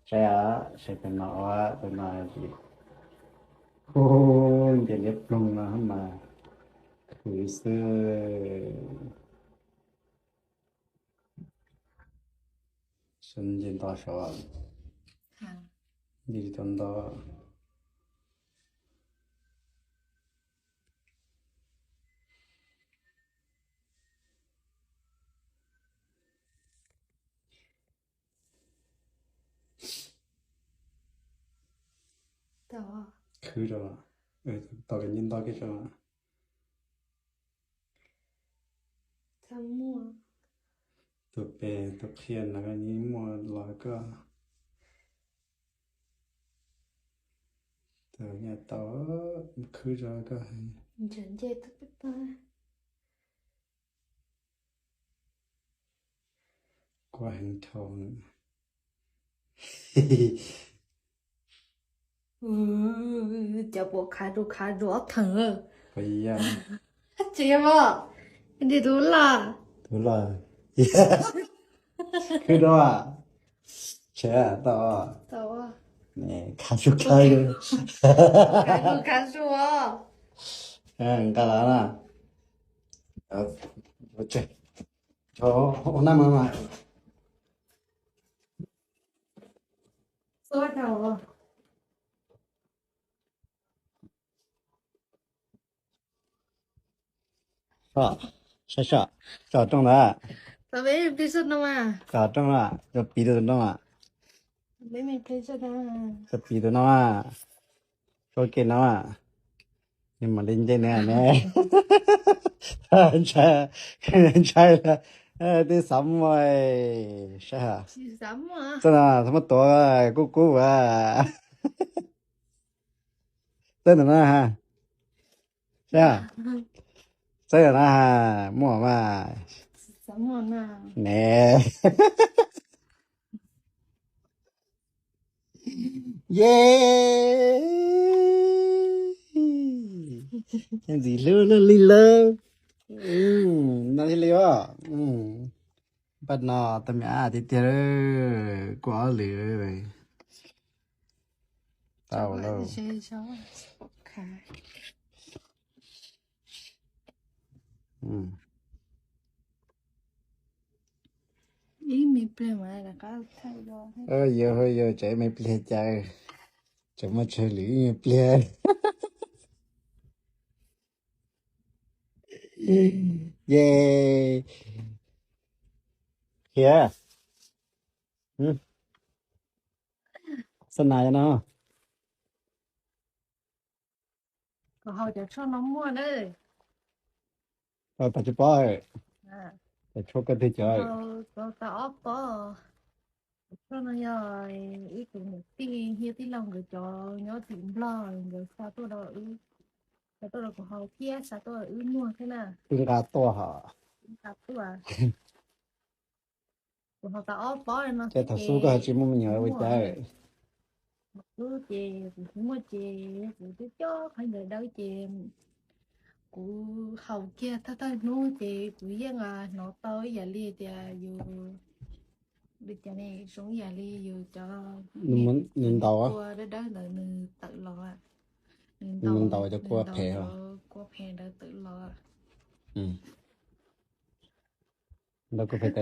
Saib, saib tus no, tus no ces, hu, nce liab ploog no mas khwv xwb. Nce nto saud, nce tsis tau nto. Khwv rau, tos kom nce nto kiag tso. Tus pem tus qhia no nws muaj los koj. Tus nyuam tau khwb rau koj. Kuv heev dhau. Cov puas khav zus khav zus ob theem. Tsis yog, nti tus laj. Tus laj. Khwb rau. Tsev tau. Khav zus khav zus. Khav zus khav zus. Nqa los na. Ua naj mas mas. Saib, saib, saib rooj ntawd. Saib rooj na, cov piv tus no. Cov piv tus no, saib kev no. Nws mam li nce nws ne. Ntshai, ntshai lawm. Twb xav muaj, saib, txoj no txhob muab tuav, kub kub a. Txawb ntawm no ha. Saib, txawb ntawm no ha, muaj mas. Ne. Ye, ntxim hlub luaj li lawm. No thiaj li os. Npaj no tau me ab tiag tiag, kuj ob lwm. Tau lawm. Yog, yog, tsam ib me pliag cas, tsam muaj tsawg lwm ib me pliag. Ye, qhia, xab nas no. Kom haus cov tshuaj no muaj na. Tsis paub, cov tshuaj koj twg cov. Tau ob pob. Cov tshuaj no yog ib tug niam tij thiab tij laug nkawd cov nyob tim Nplog, nkawd xa tuaj rau wb, xa tuaj rau kuv haus thiab xa tuaj wb muag thiab na. Wb nqa tuaj hos. Nqa tuaj. Kuv haus tau ob pob no. Ces thaum xub koj tsis muaj me nyuam ua cas? Xub ces kuv tsis muaj ces kuv twb coj qhov ntawd dawb ces kuv haus kiag thawj thawj hnub ces kuv yeej hnov tau ib yam li tias yus, li cas ne, zoo ib yam li yus cov nws ntaus, kua dawb dawb ntawd nws tawm los, nws ntaus cov kua phem, kua phem ntawd tawm los. Ntaus kua phem tawm